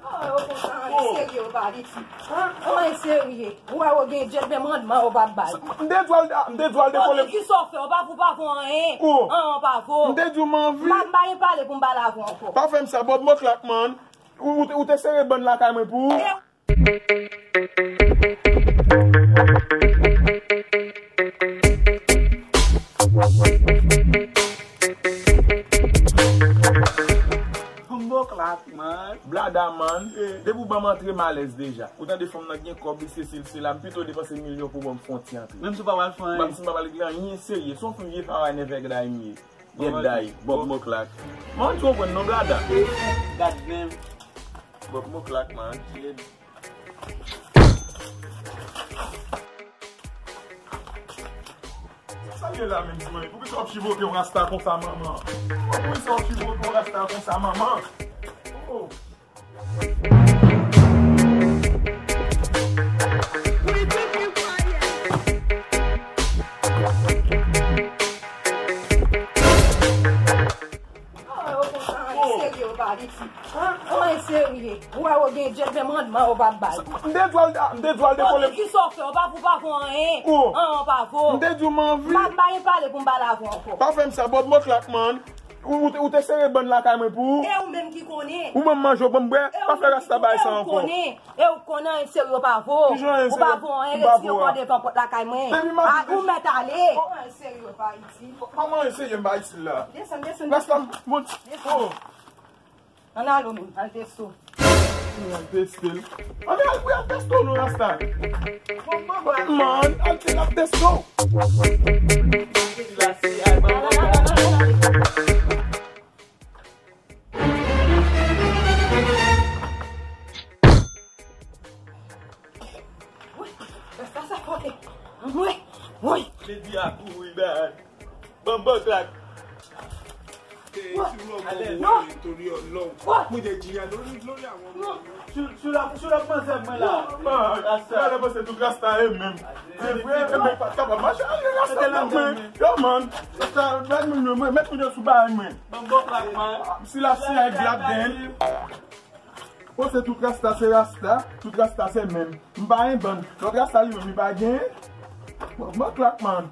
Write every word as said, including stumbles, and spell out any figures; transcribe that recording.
Ah, yo kontan, anyen serye yo pa di ti. Anyen serye. Ou wè yo gen djèt, menm randman yo p ap bay. M te di w al, m te di w al dekole. Ki sa w fè? Ou pa fou, pa fou anyen. Ou. An, ou pa fou. M te di w m anvi. M pa, m pa gen pale pou m pale avè w ankò. Pa fè m sa, Bob Moklak, man. Ou, ou, te- ou te sere bann lakay mwen pou ou. E Bomboclaat, man. Blada, man. Depi w ban m antre, m alèz deja. Ou tande fanm nan gen kòb, li sesi, li sela. M pito depanse milyon pou ban m fè yon ti antre. Menm si w pa pral fè anyen. Menm si m pa pral regle anyen serye. Se yon fim vye Farah Nevada m ye. Yèd day, Bob Moklak. Man, ou konprann non, Blada? Gad menm. Bob Moklak, man. Sa sa ye la menm, ti manmi? Poukisa w ap chivote yon rasta konsa, manman? Poukisa w ap chivote yon rasta konsa, manman? Oh. Ah, yo kontan, anyen serye yo pa di ti. Anyen serye. Ou wè yo gen djèt, menm randman yo p ap bay. M te di w al, m te di w al dekole. Ki sa w fè? Ou pa fou, pa fou anyen. Ou. An, ou pa fou. M te di w m anvi. M pa, m pa gen pale pou m pale avè w ankò. Pa fè m sa, Bob Moklak, man. Ou, ou te- ou te sere bann lakay mwen pou ou. E ou menm ki konnen. Ou ban m manje, ou ban m bwè. Pa fè rasta bay sa ankò. E ou konnen anyen serye yo pa vo. Ou pa vo anyen, retire kò devan pòt lakay mwen. Ou mèt ale. Anyen serye yo pa itil. Kòman anyen serye m pa itil la? Desann, desann, desann. Rasta, bon. Desann. Oh. Ann ale w menm, al teste w. Al teste l. Ann al, wi, al teste w non, rasta. Man, al te- al teste w. Wi, rasta sa fòte. Wi, wi. Lady a kouri, man. Bomboclaat. Mwen te di a lori lori a. Sou la, sou la manzè mwen la. Gade panse tout rasta e menm. Se vre, e menm pa kapab mache. Al gen rasta nan mwen. Yo, man. Rasta, gad moun yo, mwen, met moun yo sou bagay mwen. Bomboclaat, man. Si la si ay glad den. Panse tout rasta se rasta, tout rasta se menm. M pa gen bann. Lòt rasta li menm li pa gen. Bomboclaat, man.